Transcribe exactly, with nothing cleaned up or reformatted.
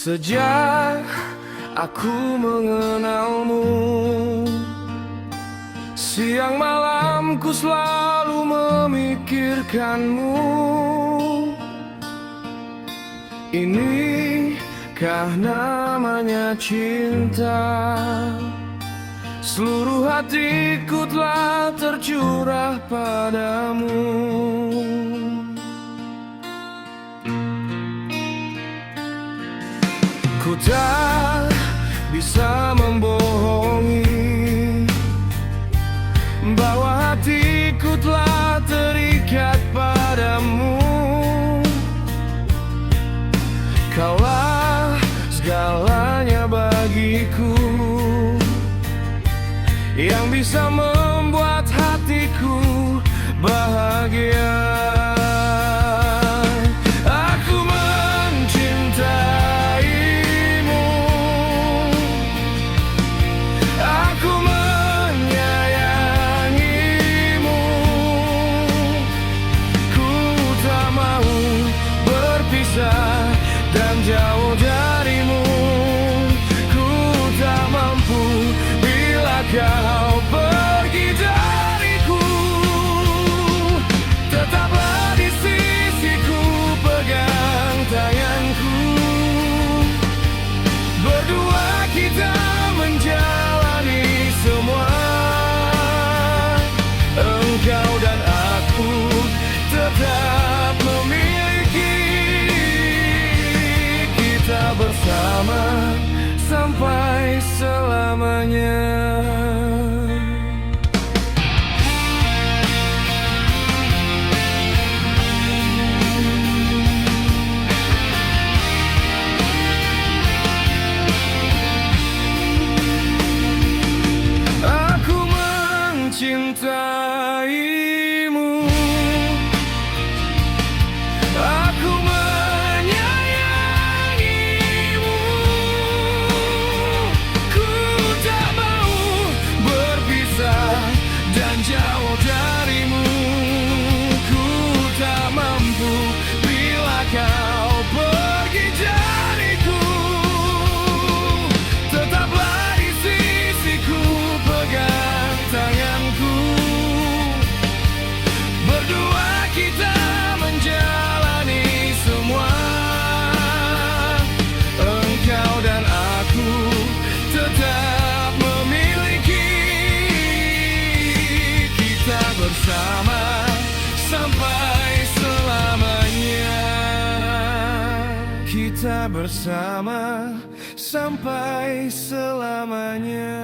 Sejak aku mengenalmu, siang malam ku selalu memikirkanmu. Inikah namanya cinta? Seluruh hatiku telah tercurah padamu. Ku tak bisa membohongi bahwa hatiku telah terikat padamu. Kaulah segalanya bagiku, yang bisa membuat hatiku bahagia. Aku mencintaimu, aku menyayangimu. Ku tak mau berpisah dan jauh darimu. Ku tak mampu bila kau pergi dariku. Tetaplah di sisiku, pegang tanganku. Berdua kita menjalani semua. Engkau dan aku tetap memiliki, kita bersama sampai selamanya. Aku mencintaimu. Aku menyayangimu. Ku tak mau berpisah dan jauh darimu. Ku tak mampu bila kau pergi dariku. Tetaplah di sisiku, pegang tanganku. Berdua kita menjalani semua. Engkau dan aku tetap memiliki, kita bersama sampai selamanya. Kita bersama sampai selamanya.